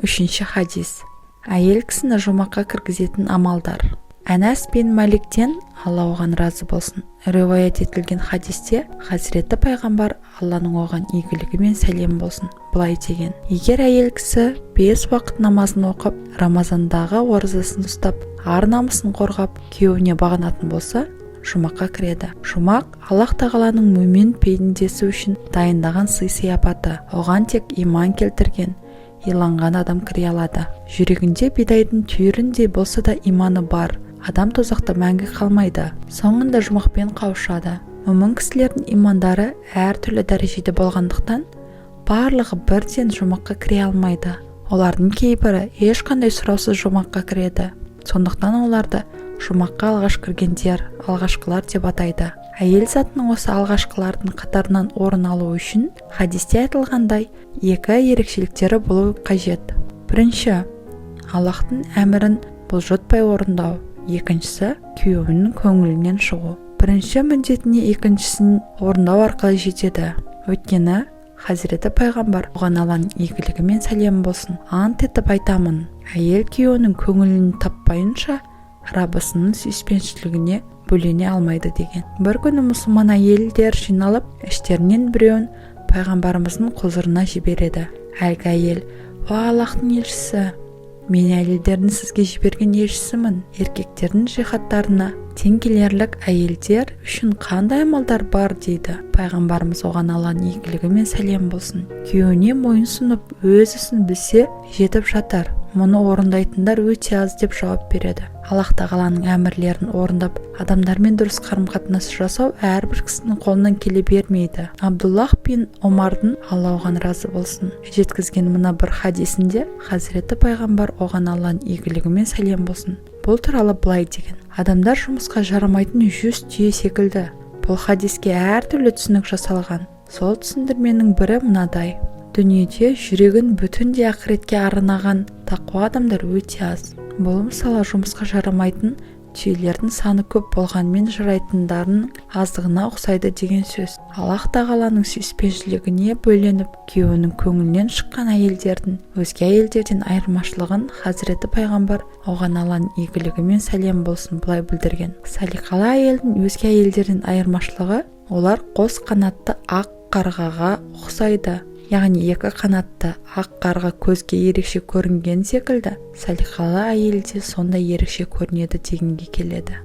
Үшінші хадис. Әйел кісіні жұмаққа кіргізетін амалдар. Әнәс бин Маликтен, Алла оған разы болсын, риуаят етілген хадисте хазіреті пайғамбар, Алланың оған игілігі мен сәлемі болсын, былай деген: егер әйел кісі бес уақыт намазын оқып, Рамазандағы оразасын ұстап, ар намысын қорғап, күйеуіне бағынатын болса, жұмаққа кіреді. Жұмақ – Аллах тағаланың мүмин пендесі үшін дайындаған сый сияпаты. Оған тек иман келтірген, иланған адам кіре алады. Жүрегінде бидайдың түйіріндей болса да иманы бар адам тозақта мәңгі қалмайды, соңында жұмақпен қауышады. Мүмін кісілердің имандары әртүрлі дәрежеде болғандықтан, барлығы бірден жұмаққа кіре алмайды. Олардың кейбірі ешқандай сұраусыз жұмаққа кіреді. Сондықтан оларды жұмаққа алғаш кіргендер, алғашқылар деп атайды. Әйел затының осы алғашқылардың қатарынан орын алуы үшін хадисте айтылғандай екі ерекшеліктері болуы қажет. Бірінші, Аллахтың әмірін бұлжытпай орындау. Екіншісі, күйеуінің көңілінен шығу. Бірінші міндетіне екіншісін орындау арқылы жетеді. Өйткені хазіреті пайғамбар, оған Алланың игілігі мен сәлемі болсын: «Ант етіп айтамын, әйел күйеуінің көңілін таппайынша, Раббысының сүйіспеншілігіне бөлене алмайды», – деген. Бір күні мұсылман әйелдер жиналып, іштерінен біреуін пайғамбарымыздың құзырына жібереді. Әлгі әйел: «Уа Аллахтың елшісі, мен әйелдердің сізге жіберген елшісімін. Еркектердің жихадтарына тең келерлік әйелдер үшін қандай амалдар бар?» – дейді. Пайғамбарымыз, оған Алланың игілігі мен сәлемі болсын: «Күйеуіне мойынсұнып, өз ісін білсе, жетіп жатар. Мұны орындайтындар өте аз», – деп жауап береді. Аллах тағаланың әмірлерін орындап, адамдармен дұрыс қарым қатынас жасау әрбір кісінің қолынан келе бермейді. Абдуллах бин Омардың, Алла оған разы болсын, жеткізген мына бір хадисінде хазіреті пайғамбар, оған Алланың игілігі мен сәлем болсын, бұл туралы былай деген: «Адамдар жұмысқа жарамайтын 100 түйе секілді». Бұл хадиске әртүрлі түсінік жасалған. Сол түсіндірменің бірі мынадай: дүниеде жүрегін бүтіндей ақыретке арнаған тақуа адамдар өте аз. Бұл, мысалы, жұмысқа жарамайтын түйелердің саны көп болғанымен, жарайтындардың аздығына ұқсайды деген сөз. Аллах тағаланың сүйіспеншілігіне бөленіп, күйеуінің көңілінен шыққан әйелдердің өзге әйелдерден айырмашылығын хазіреті пайғамбар, оған Алланың игілігі мен сәлемі болсын, былай білдірген: салиқалы әйелдің өзге әйелдерден айырмашылығы – олар қос қанатты ақ қарғаға ұқсайды. Яғни екі қанатты ақ қарға көзге ерекше көрінген секілді, салиқалы әйел де сондай ерекше көрінеді дегенге келеді.